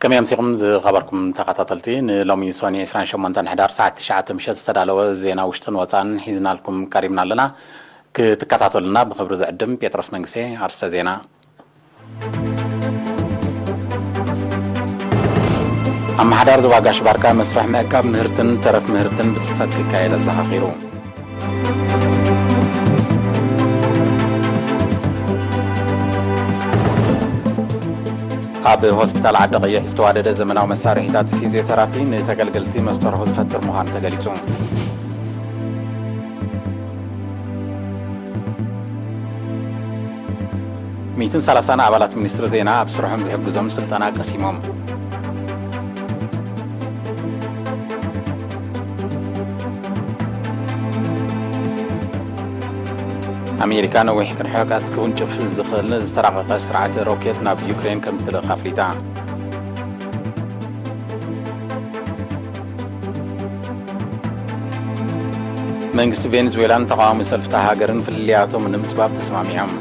ከመይ ኣምሲኹም ዝኸበርኩም ተኸታተልቲ፣ ንሎሚ ሶኒ ዕስራን ሸሞንተን ሕዳር ሰዓት ትሽዓተ ምሸት ዝተዳለወ ዜና ውሽጥን ወፃእን ሒዝናልኩም ቀሪብና ኣለና። ክትከታተሉና ብኽብሪ ዝዕድም ጴጥሮስ መንግስቴ። ኣርስተ ዜና። ኣመሓዳሪ ዞባ ጋሽ ባርካ መስርሕ ምእካብ ምህርትን ተረፍ ምህርትን ብፅፈት ክካየድ ኣዘኻኺሩ። ኣብ ሆስፒታል ዓዲ ቀይሕ ዝተዋደደ ዘመናዊ መሳርሒታት ፊዚዮቴራፒ ንተገልገልቲ መስተርሆ ዝፈጥር ምዃኑ ተገሊጹ። ሚእትን ሰላሳን ኣባላት ሚኒስትሪ ዜና ኣብ ስርሖም ዝሕግዞም ስልጠና ቀሲሞም። ኣሜሪካ ነዊሕ ርሕቀት ክውንጭፍ ዝኽእል ዝተራቐቐ ስርዓት ሮኬት ናብ ዩክሬን ከም እትልእኽ ኣፍሊጣ። መንግስቲ ቬኔዙዌላን ተቓዋሚ ሰልፍታ ሃገርን ፍልልያቶም ንምጽባብ ተስማሚዖም።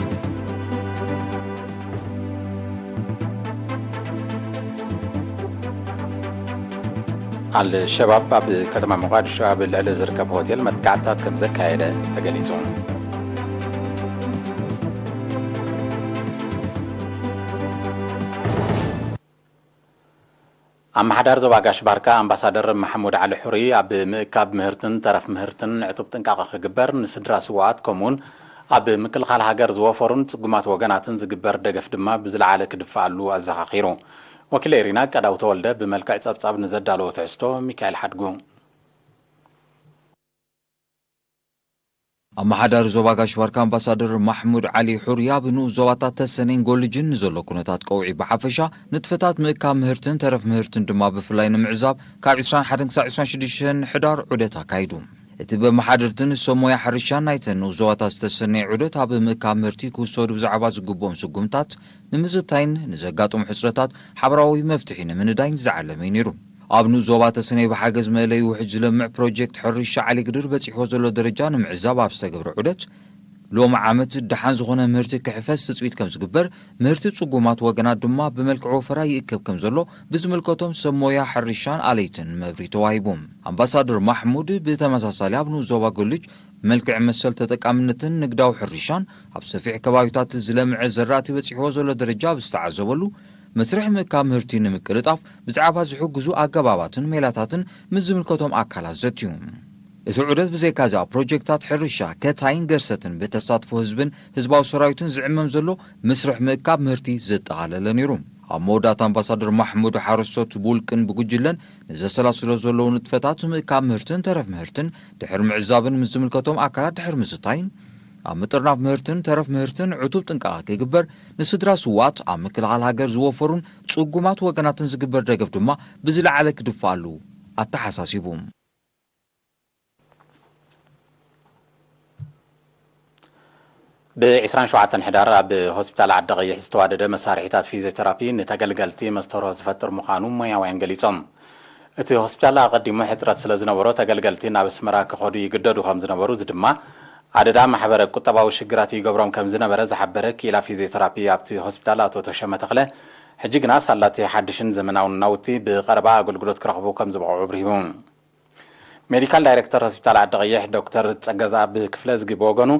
ኣልሸባብ ኣብ ከተማ ሞቃዲሾ ኣብ ልዕሊ ዝርከብ ሆቴል መጥቃዕትታት ከም ዘካየደ ተገሊጹ። ኣመሓዳሪ ዞባ ጋሽ ባርካ ኣምባሳደር ማሕሙድ ዓሊ ሑሪ ኣብ ምእካብ ምህርትን ተረፍ ምህርትን ዕጡብ ጥንቃቐ ክግበር፣ ንስድራ ስውኣት ከምኡውን ኣብ ምክልኻል ሃገር ዝወፈሩን ጽጉማት ወገናትን ዝግበር ደገፍ ድማ ብዝለዓለ ክድፍኣሉ ኣዘኻኺሩ። ወኪል ኤሪና ቀዳው ተወልደ ብመልክዕ ጸብጻብ ንዘዳለዎ ትሕዝቶ ሚካኤል ሓድጉ። ኣመሓዳሪ ዞባ ጋሽ ባርካ ኣምባሳደር ማሕሙድ ዓሊ ሑሪ ኣብ ንኡስ ዞባታት ተሰነይን ጎልጅን ንዘሎ ኩነታት ቀውዒ ብሓፈሻ፣ ንጥፈታት ምእካብ ምህርትን ተረፍ ምህርትን ድማ ብፍላይ ንምዕዛብ ካብ ዕስራን ሓደን ክሳብ ዕስራን ሽዱሽተን ሕዳር ዑደት ኣካይዱ። እቲ ብኣመሓደርትን ሰብ ሞያ ሕርሻን ናይተን ንኡስ ዞባታት ዝተሰነየ ዑደት ኣብ ምእካብ ምህርቲ ክውሰዱ ብዛዕባ ዝግብኦም ስጉምታት ንምዝታይን ንዘጋጥሙ ሕጽረታት ሓበራዊ መፍትሒ ንምንዳይን ዝዓለመ እዩ ነይሩ። ኣብ ንኡስ ዞባ ተሰነይ ብሓገዝ መእለዪ ውሕጅ ዝለምዕ ፕሮጀክት ሕርሻ ዓሊግድር በጺሕዎ ዘሎ ደረጃ ንምዕዛብ ኣብ ዝተገብረ ዑደት፣ ሎሚ ዓመት ደሓን ዝኾነ ምህርቲ ክሕፈስ ትጽቢት ከም ዝግበር፣ ምህርቲ ጽጉማት ወገናት ድማ ብመልክዕ ወፈራ ይእከብ ከም ዘሎ ብዝምልከቶም ሰብ ሞያ ሕርሻን ኣለይትን መብርሂ ተዋሂቡ። ኣምባሳደር ማሕሙድ ብተመሳሳሊ ኣብ ንኡስ ዞባ ጎልጅ ብመልክዕ መሰል ተጠቃምነትን ንግዳዊ ሕርሻን ኣብ ሰፊሕ ከባቢታት ዝለምዐ ዘራእቲ በጺሕዎ ዘሎ ደረጃ ብዝተዓዘበሉ፣ መስርሕ ምእካብ ምህርቲ ንምቅልጣፍ ብዛዕባ ዝሕግዙ ኣገባባትን ሜላታትን ምስ ዝምልከቶም ኣካላት ዘትዩ። እቲ ዑደት ብዘይካዚ ኣብ ፕሮጀክታት ሕርሻ፣ ከታይን ገርሰትን ብተሳትፎ ህዝብን ህዝባዊ ሰራዊትን ዝዕመም ዘሎ መስርሕ ምእካብ ምህርቲ ዘጠቓለለ ነይሩ። ኣብ መወዳእታ ኣምባሳደር ማሕሙድ ሓረስቶት ብውልቅን ብጉጅለን ንዘሰላስሎ ዘለዉ ንጥፈታት ምእካብ ምህርትን ተረፍ ምህርትን ድሕሪ ምዕዛብን ምስ ዝምልከቶም ኣካላት ድሕሪ ምዝታይን ኣብ ምጥርናፍ ምህርትን ተረፍ ምህርትን ዕቱብ ጥንቃቐ ክግበር፣ ንስድራ ስውኣት ኣብ ምክልኻል ሃገር ዝወፈሩን ጽጉማት ወገናትን ዝግበር ደገፍ ድማ ብዝለዓለ ክድፋኣሉ ኣተሓሳሲቡ። ብ ዕስራን ሸውዓተን ሕዳር ኣብ ሆስፒታል ዓዲ ቀይሕ ዝተዋደደ መሳርሒታት ፊዚዮቴራፒ ንተገልገልቲ መስተርሆ ዝፈጥር ምዃኑ ሞያውያን ገሊጾም። እቲ ሆስፒታል ኣቐዲሙ ሕጽረት ስለ ዝነበሮ ተገልገልቲ ናብ ኣስመራ ክኸዱ ይግደዱ ከም ዝነበሩ፣ እዚ ድማ ኣደዳ ማሕበረ ቁጠባዊ ሽግራት ይገብሮም ከም ዝነበረ ዝሓበረ ክኢላ ፊዚዮቴራፒ ኣብቲ ሆስፒታል ኣቶ ተሸመ ተኽለ፣ ሕጂ ግና ሳላቲ ሓድሽን ዘመናውን ናውቲ ብቐረባ ኣገልግሎት ክረኽቡ ከም ዝበቕዑ ኣብሪሁ። ሜዲካል ዳይሬክተር ሆስፒታል ዓዲ ቀይሕ ዶክተር ጸገዝኣብ ክፍለዝጊ ብወገኑ፣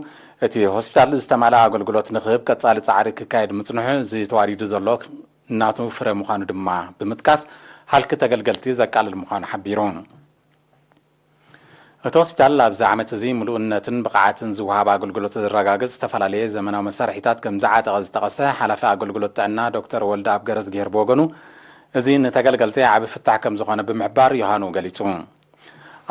እቲ ሆስፒታል ዝተማልኣ ኣገልግሎት ንክህብ ቀጻሊ ጻዕሪ ክካየድ ምጽንሑ፣ እዚ ተዋዲዱ ዘሎ ናቱ ፍረ ምዃኑ ድማ ብምጥቃስ፣ ሃልኪ ተገልገልቲ ዘቃልል ምዃኑ ሓቢሩ። እቲ ሆስፒታል ኣብዚ ዓመት እዚ ምሉእነትን ብቕዓትን ዝወሃብ ኣገልግሎት ዘረጋግጽ ዝተፈላለየ ዘመናዊ መሳርሒታት ከም ዝዓጠቐ ዝጠቐሰ ሓላፊ ኣገልግሎት ጥዕና ዶክተር ወልደኣብ ገረዝግሄር ብወገኑ፣ እዚ ንተገልገልቲ ዓቢ ፍታሕ ከም ዝኾነ ብምሕባር ዮሃኑ ገሊጹ።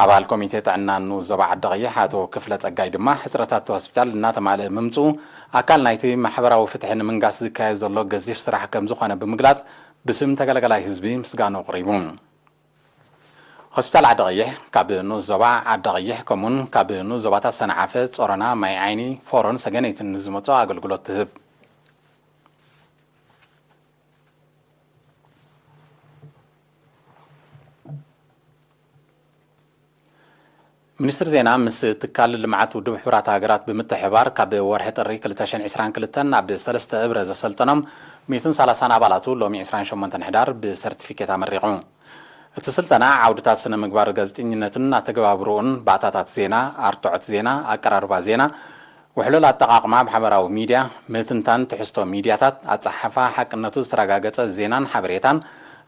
ኣባል ኮሚቴ ጥዕና ንኡስ ዞባ ዓዲ ቀይሕ ኣቶ ክፍለ ጸጋይ ድማ፣ ሕጽረታት እቲ ሆስፒታል እናተማልአ ምምጽኡ ኣካል ናይቲ ማሕበራዊ ፍትሒ ንምንጋስ ዝካየድ ዘሎ ገዚፍ ስራሕ ከም ዝኾነ ብምግላጽ፣ ብስም ተገላጋላይ ህዝቢ ምስጋኑ ኣቕሪቡ። ሆስፒታል ዓዲ ቀይሕ ካብ ንኡስ ዞባ ዓዲ ቀይሕ ከምኡን ካብ ንኡስ ዞባታት ሰንዓፈ፣ ጾሮና፣ ማይ ዓይኒ፣ ፎሮን ሰገነይትን ንዝመጹ ኣገልግሎት ትህብ። ሚኒስትሪ ዜና ምስ ትካል ልምዓት ውድብ ሕቡራት ሃገራት ብምትሕብባር ካብ ወርሒ ጥሪ ክልተ ሽሕን ዕስራን ክልተን ናብ ሰለስተ እብረ ዘሰልጠኖም ሚእትን ሰላሳን ኣባላቱ ሎሚ ዕስራን ሸሞንተን ሕዳር ብሰርቲፊኬት ኣመሪቑ። እቲ ስልጠና ዓውድታት ስነ ምግባር ጋዜጠኝነትን ኣተገባብርኡን፣ ባእታታት ዜና፣ ኣርትዖት ዜና፣ ኣቀራርባ ዜና፣ ውሕሉል ኣጠቓቕማ ማሕበራዊ ሚድያ፣ ምትንታን ትሕዝቶ ሚድያታት፣ ኣጸሓሕፋ ሓቅነቱ ዝተረጋገጸ ዜናን ሓበሬታን፣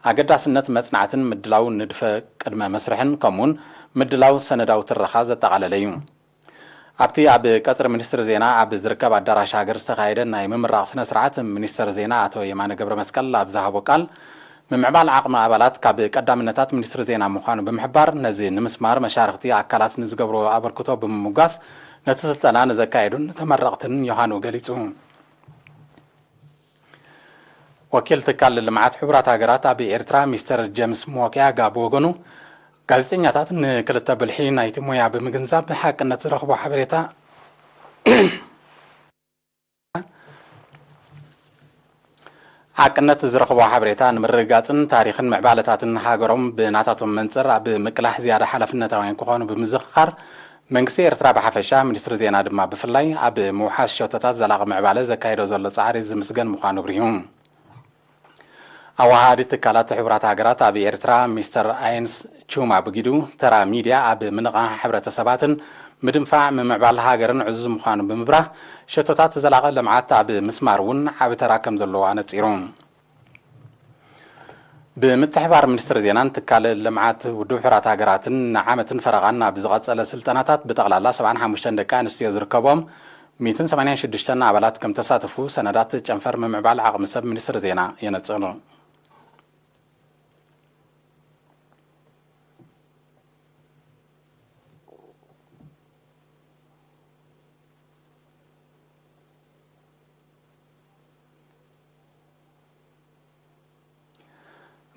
ኣገዳስነት መጽናዕትን ምድላው ንድፈ ቅድመ መስርሕን፣ ከምኡውን ምድላው ሰነዳዊ ትረኻ ዘጠቓለለ እዩ። ኣብቲ ኣብ ቀጽሪ ሚኒስትሪ ዜና ኣብ ዝርከብ ኣዳራሽ ሃገር ዝተኻየደ ናይ ምምራቕ ስነ ስርዓት፣ ሚኒስትር ዜና ኣቶ የማነ ገብረ መስቀል ኣብ ዝሃቦ ቃል፣ ምምዕባል ዓቕሚ ኣባላት ካብ ቀዳምነታት ሚኒስትሪ ዜና ምዃኑ ብምሕባር፣ ነዚ ንምስማር መሻርኽቲ ኣካላት ንዝገብርዎ ኣበርክቶ ብምምጓስ፣ ነቲ ስልጠና ንዘካየዱን ንተመረቕትን ዮሃኑ ገሊጹ። ወኪል ትካል ልምዓት ሕቡራት ሃገራት ኣብ ኤርትራ ሚስተር ጀምስ ሞኪያጋ ብወገኑ፣ ጋዜጠኛታት ንክልተ ብልሒ ናይቲ ሞያ ብምግንዛብ፣ ሓቅነት ዝረኽቦ ሓበሬታ ሓቅነት ዝረኽቦ ሓበሬታ ንምርግጋጽን ታሪኽን ምዕባለታትን ሃገሮም ብናታቶም መንጽር ኣብ ምቅላሕ ዝያዳ ሓላፍነታውያን ክኾኑ ብምዝኽኻር፣ መንግስቲ ኤርትራ ብሓፈሻ፣ ሚኒስትሪ ዜና ድማ ብፍላይ፣ ኣብ ምውሓስ ሸቶታት ዘላቒ ምዕባለ ዘካይዶ ዘሎ ጻዕሪ ዝምስገን ምዃኑ ኣብሪሁ። ኣወሃሃዲ ትካላት ሕቡራት ሃገራት ኣብ ኤርትራ ሚስተር ኣይንስ ቹማ ብጊዱ፣ ተራ ሚድያ ኣብ ምንቕቓሕ ሕብረተሰባትን ምድንፋዕ ምምዕባል ሃገርን ዕዙዝ ምዃኑ ብምብራህ፣ ሸቶታት ዘላቒ ልምዓት ኣብ ምስማር እውን ዓቢ ተራ ከም ዘለዎ ኣነጺሩ። ብምትሕባር ሚኒስትሪ ዜናን ትካል ልምዓት ውድብ ሕቡራት ሃገራትን ንዓመትን ፈረቓን ኣብ ዝቐጸለ ስልጠናታት ብጠቕላላ ሰብዓን ሓሙሽተን ደቂ ኣንስትዮ ዝርከብኦም ሚእትን ሰማንያን ሽዱሽተን ኣባላት ከም ተሳተፉ ሰነዳት ጨንፈር ምምዕባል ዓቕሚ ሰብ ሚኒስትሪ ዜና የነጽሩ።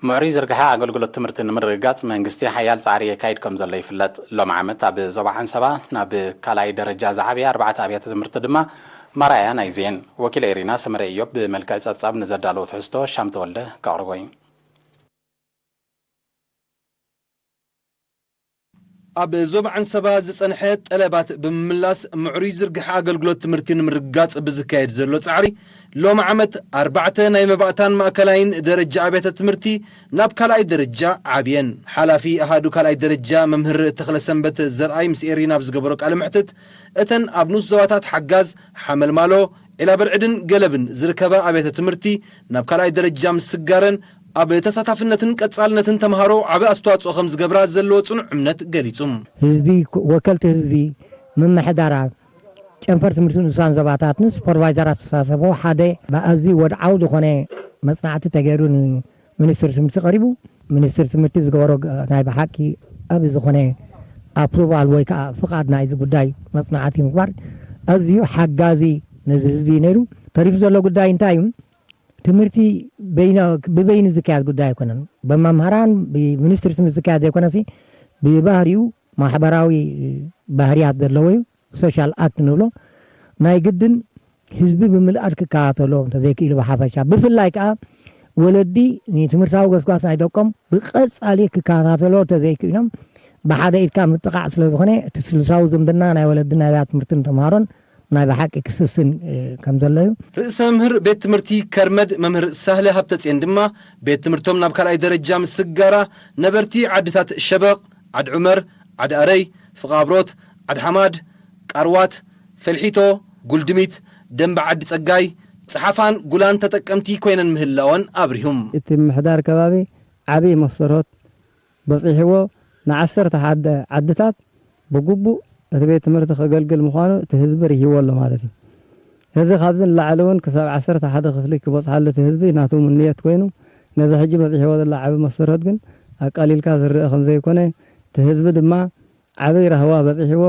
ምዕሩይ ዝርግሐ ኣገልግሎት ትምህርቲ ንምርግጋጽ መንግስቲ ሓያል ጻዕሪ የካይድ ከም ዘሎ ይፍለጥ። ሎም ዓመት ኣብ ዞባ ዓንሰባ ናብ ካልኣይ ደረጃ ዝዓበያ ኣርባዕተ ኣብያተ ትምህርቲ ድማ መርኣያ ናይዚ እየን። ወኪል ኤሪና ሰመረ ኢዮብ ብመልክዕ ጸብጻብ ንዘዳለዎ ትሕዝቶ ሻም ተወልደ ከቕርቦ እዩ። ኣብ ዞባ ዓንሰባ ዝጸንሐ ጠለባት ብምምላስ ምዕሩይ ዝርግሐ ኣገልግሎት ትምህርቲ ንምርግጋጽ ብዝካየድ ዘሎ ጻዕሪ፣ ሎም ዓመት ኣርባዕተ ናይ መባእታን ማእከላይን ደረጃ ኣብያተ ትምህርቲ ናብ ካልኣይ ደረጃ ዓብየን። ሓላፊ ኣሃዱ ካልኣይ ደረጃ መምህር ተኽለሰንበት ዘርኣይ ምስ ኤሪና ኣብ ዝገበሮ ቃለ መሕትት፣ እተን ኣብ ንኡስ ዞባታት ሓጋዝ፣ ሓመልማሎ፣ ዒላበርዕድን ገለብን ዝርከባ ኣብያተ ትምህርቲ ናብ ካልኣይ ደረጃ ምስጋረን ኣብ ተሳታፍነትን ቀጻልነትን ተምሃሮ ዓቢ ኣስተዋጽኦ ከም ዝገብራ ዘለዎ ጽኑዕ እምነት ገሊጹ። ህዝቢ፣ ወከልቲ ህዝቢ፣ ምምሕዳራት፣ ጨንፈር ትምህርቲ ንኡሳን ዞባታትን ሱፐርቫይዘራት ዝተሳተፈ ሓደ ብኣዝዩ ወድዓዊ ዝኾነ መጽናዕቲ ተገይሩ ንሚኒስትሪ ትምህርቲ ቀሪቡ። ሚኒስትሪ ትምህርቲ ዝገበሮ ግ-፣ ናይ ብሓቂ ኣብ ዝኾነ ኣፕሩቫል ወይ ከዓ ፍቓድ ናይዚ ጉዳይ መጽናዕቲ ምግባር ኣዝዩ ሓጋዚ ነዚ ህዝቢ እዩ ነይሩ። ተሪፉ ዘሎ ጉዳይ እንታይ እዩ? ትምህርቲ በይና-፣ ብበይኑ ዝካየድ ጉዳይ ኣይኮነን። ብመምህራን፣ ብሚኒስትሪ ትምህርቲ ዝካየድ ዘይኮነሲ፣ ብባህሪኡ ማሕበራዊ ባህርያት ዘለዎ እዩ። ሶሻል ኣክት ንብሎ፣ ናይ ግድን ህዝቢ ብምልኣት ክከታተሎ እንተዘይክኢሉ ብሓፈሻ፣ ብፍላይ ከዓ ወለዲ ንትምህርታዊ ጎስጓስ ናይ ደቆም ብቐጻሊ ክከታተሎ እንተዘይክኢሎም፣ ብሓደ ኢድካ ምጥቓዕ ስለ ዝኾነ፣ እቲ ስልሳዊ ዝምድና ናይ ወለዲ ናይ ቤት ትምህርትን ተምሃሮን ናይ ብሓቂ ክስስን፣ እ፣ ከም ዘሎ እዩ። ርእሰ መምህር ቤት ትምህርቲ ከርመድ መምህር ሳህለ ሃብተጽዮን ድማ፣ ቤት ትምህርቶም ናብ ካልኣይ ደረጃ ምስጋራ፣ ነበርቲ ዓድታት ሸበቕ፣ ዓድ ዑመር፣ ዓድ ኣረይ፣ ፍቓብሮት፣ ዓድ ሓማድ፣ ቃርዋት፣ ፈልሒቶ፣ ጉልድሚት፣ ደንበ ዓዲ ጸጋይ፣ ጸሓፋን ጉላን ተጠቀምቲ ኮይነን ምህላወን ኣብሪሁም። እቲ ምምሕዳር ከባቢ ዓብዪ መሰሮት በጺሕዎ፣ ንዓሰርተ ሓደ ዓድታት ብግቡእ እቲ ቤት ትምህርቲ ከገልግል ምዃኑ እቲ ህዝቢ ርሂዎ ኣሎ ማለት እዩ። እዚ ካብዚ ንላዕሊ እውን ክሳብ ዓሰርተ ሓደ ክፍሊ ክበጽሓሉ እቲ ህዝቢ ናቱ ምንየት ኮይኑ፣ ነዚ ሕጂ በጺሕዎ ዘሎ ዓቢ መሰረት ግን ኣቃሊልካ ዝረአ ከም ዘይኮነ፣ እቲ ህዝቢ ድማ ዓቢ ራህዋ በጺሕዎ፣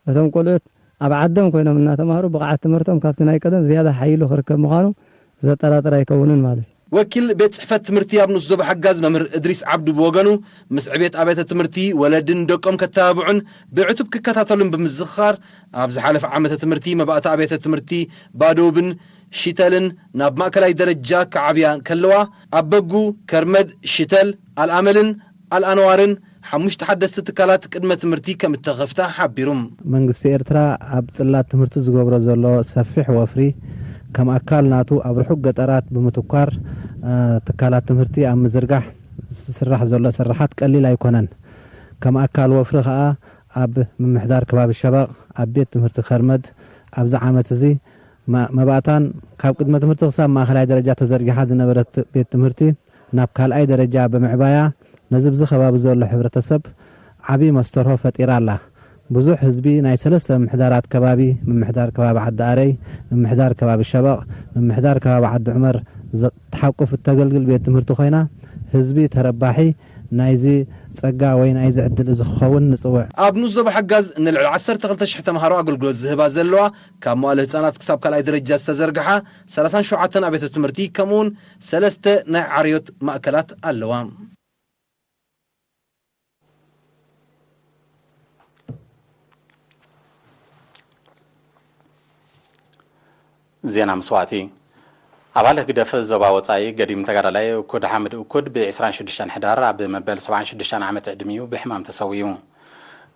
እቶም ቆልዑት ኣብ ዓዶም ኮይኖም እናተማህሩ ብቕዓት ትምህርቶም ካብቲ ናይ ቀደም ዝያዳ ሓይሉ ክርከብ ምዃኑ ዘጠራጥር ኣይከውንን ማለት እዩ። ወኪል ቤት ጽሕፈት ትምህርቲ ኣብ ንኡስ ዞባ ሓጋዝ መምህር እድሪስ ዓብዱ ብወገኑ፣ ምስ ዕቤት ኣብያተ ትምህርቲ ወለዲ ንደቆም ከተባብዑን ብዕቱብ ክከታተሉን ብምዝኽኻር፣ ኣብ ዝሓለፈ ዓመተ ትምህርቲ መባእታ ኣብያተ ትምህርቲ ባዶብን ሽተልን ናብ ማእከላይ ደረጃ ክዓብያ ከለዋ፣ ኣብ በጉ፣ ከርመድ፣ ሽተል፣ ኣልኣመልን ኣልኣንዋርን ሓሙሽተ ሓደስቲ ትካላት ቅድመ ትምህርቲ ከም እተኸፍታ ሓቢሩ። መንግስቲ ኤርትራ ኣብ ጽላት ትምህርቲ ዝገብሮ ዘሎ ሰፊሕ ወፍሪ፣ ከም ኣካል ናቱ ኣብ ርሑቕ ገጠራት ብምትኳር፣ እ፣ ትካላት ትምህርቲ ኣብ ምዝርጋሕ ዝስራሕ ዘሎ ስራሓት ቀሊል ኣይኮነን። ከም ኣካል ወፍሪ ከኣ ኣብ ምምሕዳር ከባቢ ሸበቕ፣ ኣብ ቤት ትምህርቲ ከርመድ ኣብዚ ዓመት እዚ ማ-፣ መባእታን ካብ ቅድመ ትምህርቲ ክሳብ ማእኸላይ ደረጃ ተዘርጊሓ ዝነበረት ቤት ትምህርቲ ናብ ካልኣይ ደረጃ ብምዕባያ፣ ነዚ ብዚ ከባቢ ዘሎ ሕብረተሰብ ዓቢ መስተርሆ ፈጢራ ኣላ። ብዙሕ ህዝቢ ናይ ሰለስተ ምምሕዳራት ከባቢ፣ ምምሕዳር ከባቢ ዓዲ ኣረይ፣ ምምሕዳር ከባቢ ሸበቕ፣ ምምሕዳር ከባቢ ዓዲ ዑመር ዘ-፣ ተሓቁፍ እተገልግል ቤት ትምህርቲ ኮይና፣ ህዝቢ ተረባሒ ናይዚ ጸጋ ወይ ናይዚ ዕድል እዚ ክኸውን ንጽውዕ። ኣብ ንኡስ ዞባ ሓጋዝ ንልዕሊ ዓሰርተ ክልተ ሽሕ ተምሃሮ ኣገልግሎት ዝህባ ዘለዋ፣ ካብ መዋለ ህጻናት ክሳብ ካልኣይ ደረጃ ዝተዘርግሓ ሰላሳን ሸውዓተን ኣብያተ ትምህርቲ፣ ከምኡውን ሰለስተ ናይ ዓርዮት ማእከላት ኣለዋ። ዜና መስዋእቲ። ኣባል ህግደፍ ዞባ ወጻኢ ገዲም ተጋዳላይ እኩድ ሓምድ እኩድ ብ ዕስራን ሽዱሽተን ሕዳር ኣብ መበል ሰብዓን ሽዱሽተን ዓመት ዕድሚኡ ብሕማም ተሰዊኡ።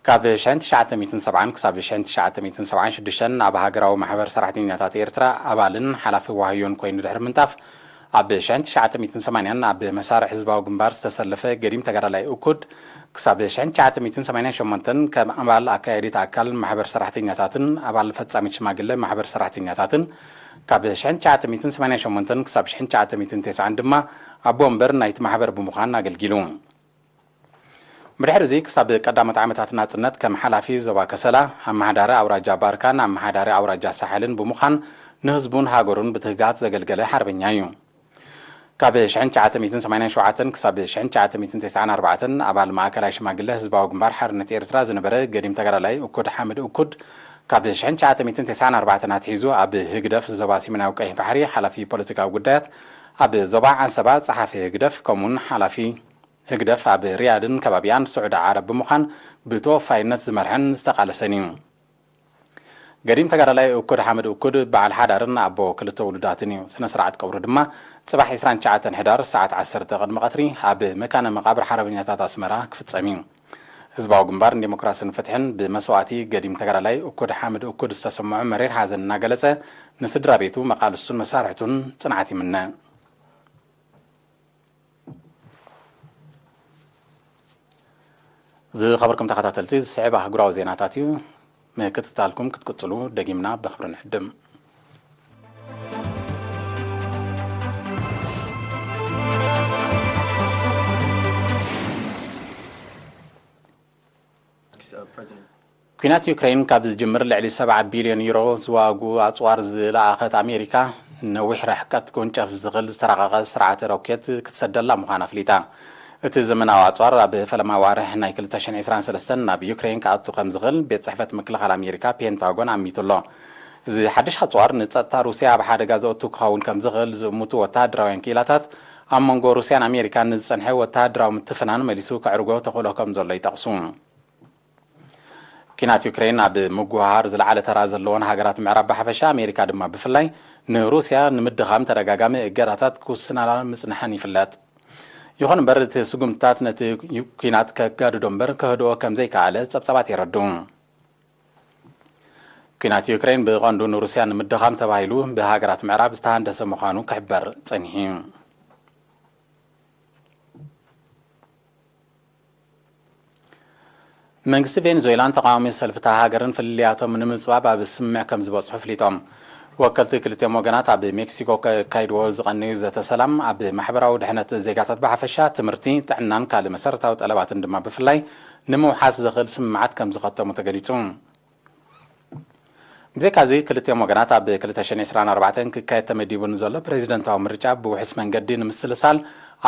ካብ ሽሕን ትሽዓተ ሚእትን ሰብዓን ክሳብ ሽሕን ትሽዓተ ሚእትን ሰብዓን ሽዱሽተን ኣብ ሃገራዊ ማሕበር ሰራሕተኛታት ኤርትራ ኣባልን ሓላፊ ዋህዮን ኮይኑ ድሕሪ ምንጣፍ፣ ኣብ ሽሕን ትሽዓተ ሚእትን ሰማንያን ኣብ መሳርዕ ህዝባዊ ግንባር ዝተሰለፈ ገዲም ተጋዳላይ እኩድ፣ ክሳብ ሽሕን ትሽዓተ ሚእትን ሰማንያን ሸሞንተን ከም ኣባል ኣካያዲት ኣካል ማሕበር ሰራሕተኛታትን ኣባል ፈጻሚት ሽማግለ ማሕበር ሰራሕተኛታትን፣ ካብ ሽሕን ትሽዓተ ሚእትን ሰማንያን ሸሞንተን ክሳብ ሽሕን ትሽዓተ ሚእትን ተስዓን ድማ ኣቦ ወንበር ናይቲ ማሕበር ብምዃን ኣገልጊሉ። ብድሕሪ እዚ ክሳብ ቀዳሞት ዓመታት ናጽነት ከም ሓላፊ ዞባ ከሰላ፣ ኣመሓዳሪ ኣውራጃ ባርካን ኣመሓዳሪ ኣውራጃ ሳሕልን ብምዃን ንህዝቡን ሃገሩን ብትህጋት ዘገልገለ ሓርበኛ እዩ። ካብ ሽሕን ትሽዓተ ሚእትን ሰማንያን ሸውዓተን ክሳብ ሽሕን ትሽዓተ ሚእትን ተስዓን ኣርባዕተን ኣባል ማእከላይ ሽማግለ ህዝባዊ ግንባር ሓርነት ኤርትራ ዝነበረ ገዲም ተጋዳላይ እኩድ ሓምድ እኩድ፣ ካብ ሽሕን ትሽዓተ ሚእትን ተስዓን ኣርባዕተን ኣትሒዙ ኣብ ህግደፍ ዞባ ሰሜናዊ ቀይሕ ባሕሪ ሓላፊ ፖለቲካዊ ጉዳያት፣ ኣብ ዞባ ዓንሰባ ጸሓፊ ህግደፍ፣ ከምኡውን ሓላፊ ህግደፍ ኣብ ሪያድን ከባቢኣን ስዑዲ ዓረብ ብምዃን ብተወፋይነት ዝመርሐን ዝተቓለሰን እዩ። ገዲም ተጋዳላይ እኩድ ሓምድ እኩድ በዓል ሓዳርን ኣቦ ክልተ ውሉዳትን እዩ። ስነ ስርዓት ቀብሩ ድማ ጽባሕ ዕስራን ትሽዓተን ሕዳር ሰዓት ዓሰርተ ቅድሚ ቀትሪ ኣብ መካነ መቓብር ሓርበኛታት ኣስመራ ክፍጸም እዩ። ህዝባዊ ግንባር ንዴሞክራስን ፍትሕን ብመስዋእቲ ገዲም ተጋዳላይ እኩድ ሓምድ እኩድ ዝተሰምዖ መሪር ሓዘን እናገለጸ፣ ንስድራ ቤቱ፣ መቓልስቱን መሳርሕቱን ጽንዓት ይምነ። ዝኸበርኩም ተኸታተልቲ፣ ዝስዕብ ኣህጉራዊ ዜናታት እዩ። ምክትታልኩም ክትቅጽሉ ደጊምና ብኽብሪ ንዕድም። ኲናት ዩክሬን ካብ ዝጅምር ልዕሊ ሰብዓ ቢልዮን ዩሮ ዝዋግኡ ኣጽዋር ዝለኣኸት ኣሜሪካ፣ ነዊሕ ርሕቀት ክውንጨፍ ዝኽእል ዝተራቐቐ ስርዓተ ሮኬት ክትሰደላ ምዃና ኣፍሊጣ። እቲ ዘመናዊ ኣጽዋር ኣብ ፈለማ ዋርሕ ናይ ክልተ ሽሕን ዕስራን ሰለስተን ናብ ዩክሬን ክኣቱ ከም ዝኽእል ቤት ጽሕፈት ምክልኻል ኣሜሪካ ፔንታጎን ኣሚቱ ኣሎ። እዚ ሓድሽ ኣጽዋር ንጸጥታ ሩስያ ኣብ ሓደጋ ዘእቱ ክኸውን ከም ዝኽእል ዝእምቱ ወተሃደራውያን ክኢላታት፣ ኣብ መንጎ ሩስያን ኣሜሪካን ንዝጸንሐ ወተሃደራዊ ምትፍናን መሊሱ ከዕርጎ ተኽእሎ ከም ዘሎ ይጠቕሱ። ኲናት ዩክሬን ኣብ ምጉህሃር ዝለዓለ ተራ ዘለወን ሃገራት ምዕራብ ብሓፈሻ፣ ኣሜሪካ ድማ ብፍላይ፣ ንሩስያ ንምድኻም ተደጋጋሚ እገዳታት ክውስናላ ምጽንሐን ይፍለጥ። ይኹን እምበር፣ እቲ ስጉምትታት ነቲ ዩ-፣ ኲናት ከጋድዶ እምበር ከህድኦ ከም ዘይከኣለ ጸብጻባት የረድኡ። ኲናት ዩክሬን ብቐንዱ ንሩስያ ንምድኻም ተባሂሉ ብሃገራት ምዕራብ ዝተሃንደሰ ምዃኑ ክሕበር ጸኒሑ እዩ። መንግስቲ ቬንዙዌላን ተቃዋሚ ሰልፍታ ሃገርን ፍልልያቶም ንምጽባብ ኣብ ስምምዕ ከም ዝበጽሑ ኣፍሊጦም። ወከልቲ ክልቲኦም ወገናት ኣብ ሜክሲኮ ከካይድዎ ዝቐነዩ ዘተ ሰላም ኣብ ማሕበራዊ ድሕነት ዜጋታት ብሓፈሻ፣ ትምህርቲ፣ ጥዕናን ካልእ መሰረታዊ ጠለባትን ድማ ብፍላይ ንምውሓስ ዝኽእል ስምምዓት ከም ዝኸተሙ ተገሊጹ። ብዘይካዚ ክልቲኦም ወገናት ኣብ ክልተ ሽሕን ዕስራን ኣርባዕተን ክካየድ ተመዲቡ ንዘሎ ፕሬዚደንታዊ ምርጫ ብውሑስ መንገዲ ንምስልሳል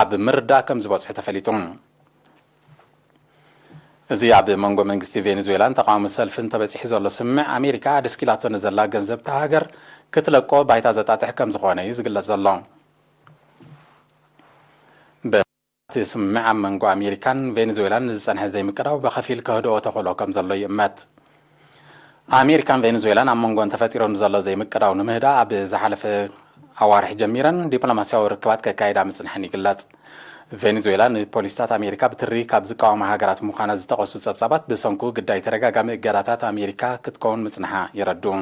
ኣብ ምርዳእ ከም ዝበጽሑ ተፈሊጡ። እዚ ኣብ መንጎ መንግስቲ ቬኔዙዌላን ተቃዋሚ ሰልፍን ተበጺሑ ዘሎ ስምምዕ፣ ኣሜሪካ ኣደስኪላቶ ንዘላ ገንዘብቲ ሃገር ክትለቆ ባይታ ዘጣጥሕ ከም ዝኾነ እዩ ዝግለጽ ዘሎ። በቲ ስምምዕ ኣብ መንጎ ኣሜሪካን ቬኔዙዌላን ንዝጸንሐ ዘይምቅዳው ብኸፊል ከህድኦ ተኽእሎ ከም ዘሎ ይእመት። ኣሜሪካን ቬኔዙዌላን ኣብ መንጎን ተፈጢሩ ንዘሎ ዘይምቅዳው ንምህዳእ ኣብ ዝሓለፈ ኣዋርሕ ጀሚረን ዲፕሎማስያዊ ርክባት ከካይዳ ምጽንሐን ይግለጽ። ቬኔዙዌላ ንፖሊሲታት ኣሜሪካ ብትሪ ካብ ዝቃወማ ሃገራት ምዃና ዝጠቐሱ ጸብጻባት፣ ብሰንኩ ግዳይ ተደጋጋሚ እገዳታት ኣሜሪካ ክትከውን ምጽንሓ የረድኡ።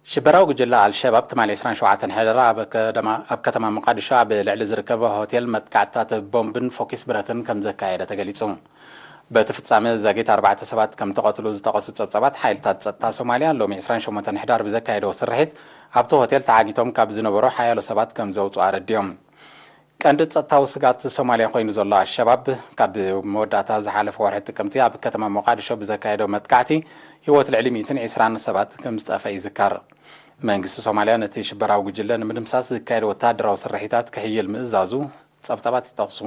ሽበራዊ ጉጅለ ኣልሸባብ ትማሊ ዕስራን ሸውዓተን ሕዳር ኣብ ከተማ፣ ኣብ ከተማ ሞቃዲሾ ኣብ ልዕሊ ዝርከብ ሆቴል መጥቃዕትታት ቦምብን ፎኪስ ብረትን ከም ዘካየደ ተገሊጹ። በቲ ፍጻመ ዘጌት ኣርባዕተ ሰባት ከም ተቐትሉ ዝጠቐሱ ጸብጻባት፣ ሓይልታት ጸጥታ ሶማልያ ሎሚ ዕስራን ሸሞንተን ሕዳር ብዘካየደዎ ስርሒት፣ ኣብቲ ሆቴል ተዓጊቶም ካብ ዝነበሩ ሓያሎ ሰባት ከም ዘውጽኡ ኣረዲኦም። ቀንዲ ጸጥታዊ ስግኣት ሶማልያ ኮይኑ ዘሎ ኣልሸባብ፣ ካብ መወዳእታ ዝሓለፈ ወርሒ ጥቅምቲ ኣብ ከተማ ሞቃዲሾ ብዘካየዶ መጥቃዕቲ፣ ህይወት ልዕሊ ሚእትን ዕስራን ሰባት ከም ዝጠፍአ ይዝከር። መንግስቲ ሶማልያ ነቲ ሽበራዊ ጉጅለ ንምድምሳስ ዝካየድ ወተሃደራዊ ስርሒታት ክሕይል ምእዛዙ ጸብጻባት ይጠቕሱ።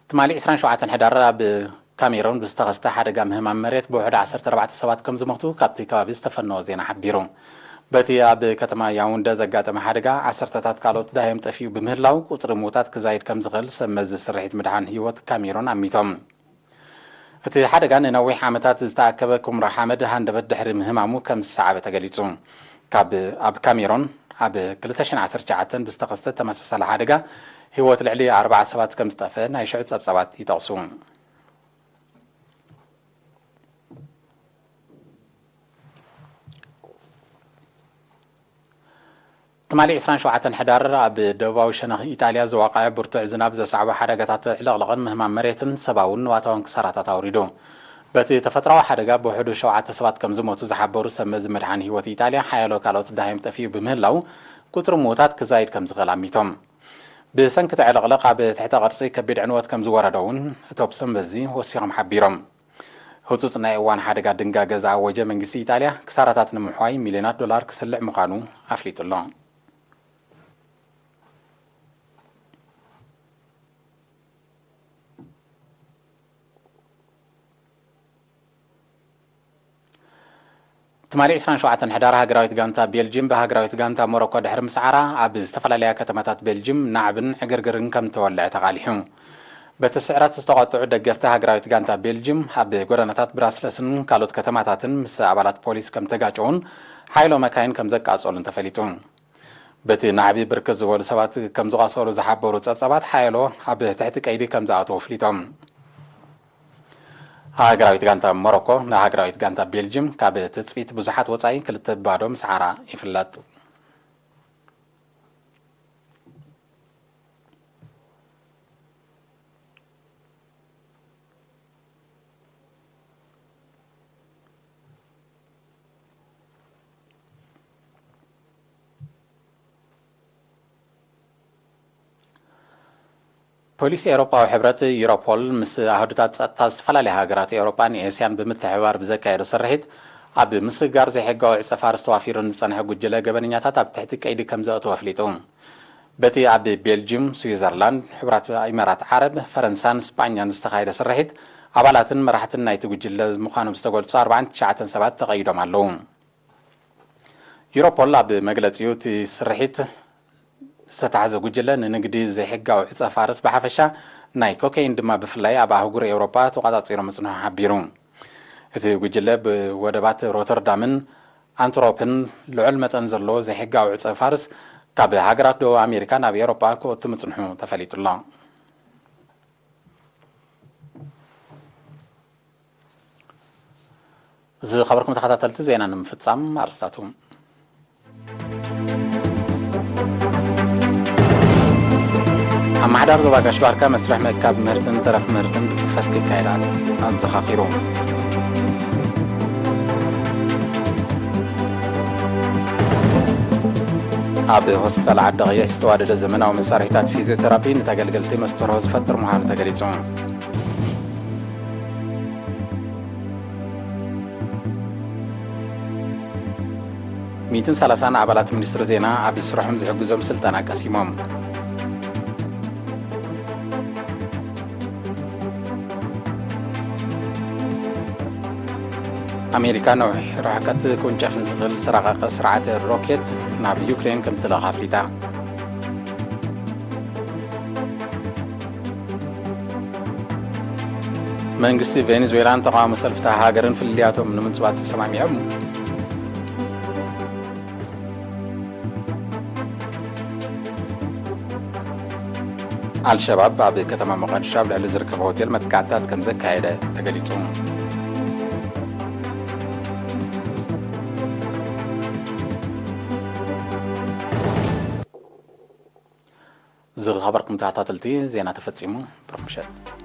ትማሊ ዕስራን ሸውዓተን ሕዳር ኣብ ካሜሮን ብዝተኸስተ ሓደጋ ምህማም መሬት ብውሕዱ ዓሰርተ ኣርባዕተ ሰባት ከም ዝሞቱ ካብቲ ከባቢ ዝተፈነወ ዜና ሓቢሩ። በቲ ኣብ ከተማ ያውንደ ዘጋጠመ ሓደጋ፣ ዓሰርተታት ካልኦት ዳህዮም ጠፊኡ ብምህላው፣ ቁጽሪ ምዉታት ክዛይድ ከም ዝኽእል ሰብ መዚ ስርሒት ምድሓን ህይወት ካሜሮን ኣሚቶም። እቲ ሓደጋ ንነዊሕ ዓመታት ዝተኣከበ ኩምራ ሓመድ ሃንደበት ድሕሪ ምህማሙ ከም ዝሰዓበ ተገሊጹ። ካብ፣ ኣብ ካሜሮን ኣብ ክልተ ሽሕን ዓሰርተ ትሽዓተን ብዝተኸስተ ተመሳሳሊ ሓደጋ ህይወት ልዕሊ ኣርባዓ ሰባት ከም ዝጠፍአ ናይ ሽዑ ጸብጻባት ይጠቕሱ። ትማሊ ዕስራን ሸውዓተን ሕዳር ኣብ ደቡባዊ ሸነኽ ኢጣልያ ዝወቐዐ ብርቱዕ ዝናብ ዘስዓቦ ሓደጋታት ዕልቕልቕን ምህማም መሬትን ሰብኣውን ንዋታውን ክሳራታት ኣውሪዱ። በቲ ተፈጥሮኣዊ ሓደጋ ብውሕዱ ሸውዓተ ሰባት ከም ዝሞቱ ዝሓበሩ ሰብ መዚ ምድሓን ህይወት ኢጣልያ፣ ሓያሎ ካልኦት ዳህዮም ጠፊኡ ብምህላው፣ ቁጽሪ ምዉታት ክዛይድ ከም ዝኽእል ኣሚቶም። ብሰንኪ እቲ ዕልቕልቕ ኣብ ትሕተ ቅርጺ ከቢድ ዕንወት ከም ዝወረዶ እውን እቶም ሰብ መዚ ወሲኾም ሓቢሮም። ህጹጽ ናይ እዋን ሓደጋ ድንጋገ ዝኣወጀ መንግስቲ ኢጣልያ፣ ክሳራታት ንምሕዋይ ሚልዮናት ዶላር ክስልዕ ምዃኑ ኣፍሊጡ ኣሎ። ትማሊ ዕስራን ሸውዓተን ሕዳር ሃገራዊት ጋንታ ቤልጂም ብሃገራዊት ጋንታ ሞሮኮ ድሕሪ ምስዓራ፣ ኣብ ዝተፈላለያ ከተማታት ቤልጂም ናዕብን ዕግርግርን ከም ዝተወልዐ ተቓሊሑ። በቲ ስዕረት ዝተቖጥዑ ደገፍቲ ሃገራዊት ጋንታ ቤልጂም፣ ኣብ ጎደናታት ብራስለስን ካልኦት ከተማታትን ምስ ኣባላት ፖሊስ ከም ተጋጨውን ሓይሎ መካይን ከም ዘቃጸሉን ተፈሊጡ። በቲ ናዕቢ ብርክት ዝበሉ ሰባት ከም ዝቖሰሉ ዝሓበሩ ጸብጻባት፣ ሓያሎ ኣብ ትሕቲ ቀይዲ ከም ዝኣተዉ ኣፍሊጦም። ሃገራዊት ጋንታ ሞሮኮ ንሃገራዊት ጋንታ ቤልጅም ካብ ትጽቢት ብዙሓት ወጻኢ ክልተ ባዶ ምስዓራ ይፍለጥ። ፖሊስ ኤውሮጳዊ ሕብረት፣ ዩሮፖል፣ ምስ ኣህዱታት ጸጥታ ዝተፈላለያ ሃገራት ኤውሮጳን ኤስያን ብምትሕብባር ብዘካየዶ ስርሒት፣ ኣብ ምስግጋር ዘይሕጋዊ ዕጸ ፋርስ ተዋፊሩ ንዝጸንሐ ጉጅለ ገበነኛታት ኣብ ትሕቲ ቀይዲ ከም ዘእተወ ኣፍሊጡ። በቲ ኣብ ቤልጅም፣ ስዊዘርላንድ፣ ሕቡራት ኢማራት ዓረብ፣ ፈረንሳን ስጳኛን ዝተኻየደ ስርሒት፣ ኣባላትን መራሕትን ናይቲ ጉጅለ ምዃኖም ዝተገልጹ ኣርባዓን ትሽዓተን ሰባት ተቐይዶም ኣለዉ። ዩሮፖል ኣብ መግለጺኡ፣ እቲ ስርሒት ዝተታሕዘ ጉጅለ ንንግዲ ዘይሕጋዊ ዕጸ ፋርስ ብሓፈሻ፣ ናይ ኮኬይን ድማ ብፍላይ ኣብ ኣህጉር ኤውሮጳ ተቖጻጺሩ ምጽንሑ ሓቢሩ። እቲ ጉጅለ ብወደባት ሮተርዳምን ኣንትሮፕን ልዑል መጠን ዘለዎ ዘይሕጋዊ ዕጸ ፋርስ ካብ ሃገራት ደቡብ ኣሜሪካ ናብ ኤውሮጳ ክእቱ ምጽንሑ ተፈሊጡ ኣሎ። ዝኸበርኩም ተኸታተልቲ ዜና ንምፍጻም ኣርስታቱ። ኣብ ማሕዳር ዞባ ጋሽ ባርካ መስርሕ ምእካብ ምህርትን ተረፍ ምህርትን ብጽፈት ክካየድ ኣዘኻኺሩ። ኣብ ሆስፒታል ዓዲ ቀይሕ ዝተዋደደ ዘመናዊ መሳርሒታት ፊዚዮቴራፒ ንተገልገልቲ መስተርሆ ዝፈጥር ምዃኑ ተገሊጹ። ሚእትን ሰላሳን ኣባላት ሚኒስትሪ ዜና ኣብ ስርሖም ዝሕግዞም ስልጠና ቀሲሞም። ኣሜሪካ ነዊሕ ርሕቀት ክውንጨፍ ዝኽእል ዝተራቐቐ ስርዓተ ሮኬት ናብ ዩክሬን ከምትልእኽ ኣፍሊጣ። መንግስቲ ቬኔዙዌላን ተቓዋሚ ሰልፍታት ሃገርን ፍልልያቶም ንምጽባጥ ተሰማሚዖም። ኣልሸባብ ኣብ ከተማ ሞቃዲሾ ኣብ ልዕሊ ዝርከብ ሆቴል መጥቃዕትታት ከም ዘካየደ ተገሊጹ። ዝኸበርኩም ተኸታተልቲ፣ ዜና ተፈጺሙ። ብሩኽ ምሸት።